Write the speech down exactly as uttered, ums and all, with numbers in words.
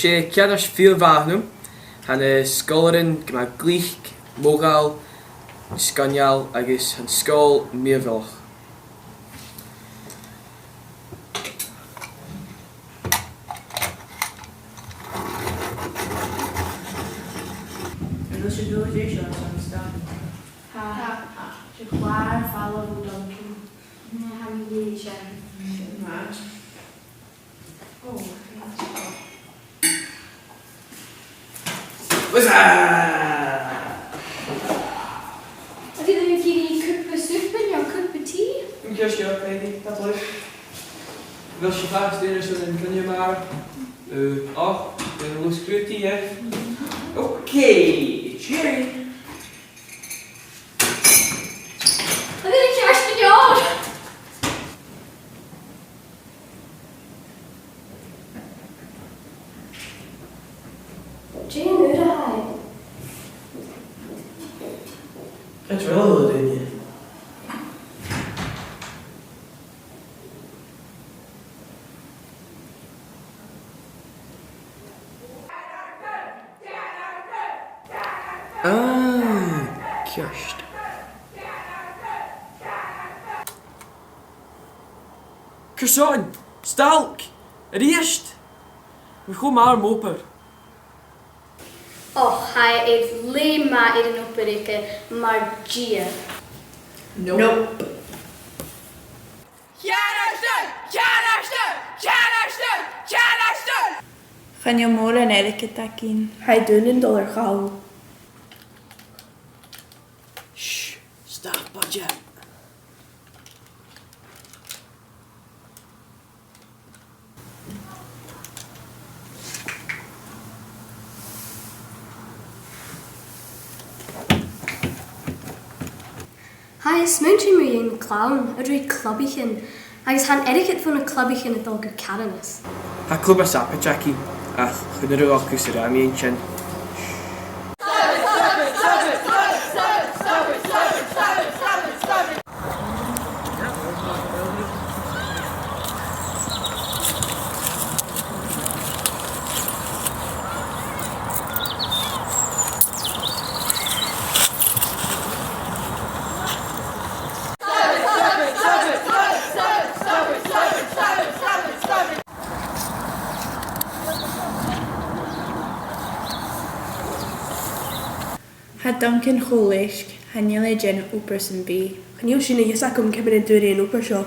'S e ceannard fìor mhath a th' annam. Tha na sgoilearan gu math glic, modhail, sgoinneil agus tha an sgoil mìorbhaileach. An bheil sibh buileach deiseil airson an staidhre? Tha. Tha. 'S e clàr falamh o Duncan. Tha mi deiseil. Sin math. Oh, what's up? A bheil sibh ag iarraidh cupa supa no cupa tì? An ceist seo, Peggy, tha leis. A bheil sibh fhathast airson an coinneamh mar, uh, oh, an lùs cruaidh, yeah? Okay, cheery. A bheil an ceist gu leòr? Dè an urra a th' ann? Càit a bheil a h-uile duine? Ah, ceart. Carson? Stailc! A-rithist? Bha mi cho math air m' obair. Och, tha e air leth math air an obair aige mar Dia. Nope. Nope. Cearaichte! Cearaichte! Cearaichte! Cearaichte! Chan eil mòran airgid againn. Tha e daonnan a' dol air chall. Shh! Stop budget! Tha e a' smaointinn mu dheidhinn clann a' ruith clubaichean, agus tha an t-airgead bho na clubaichean a' dol gu carthannas. Tha club an Sabbaid againn, ach chan urrainn dhomh cus a ràdh mu dheidhinn sin. Tha Duncan cho leisg, chan eil e a' dèanamh obair sam bith. Chan eil sin a dh'fhios agam ciamar a dh'fhuirich an obair seo.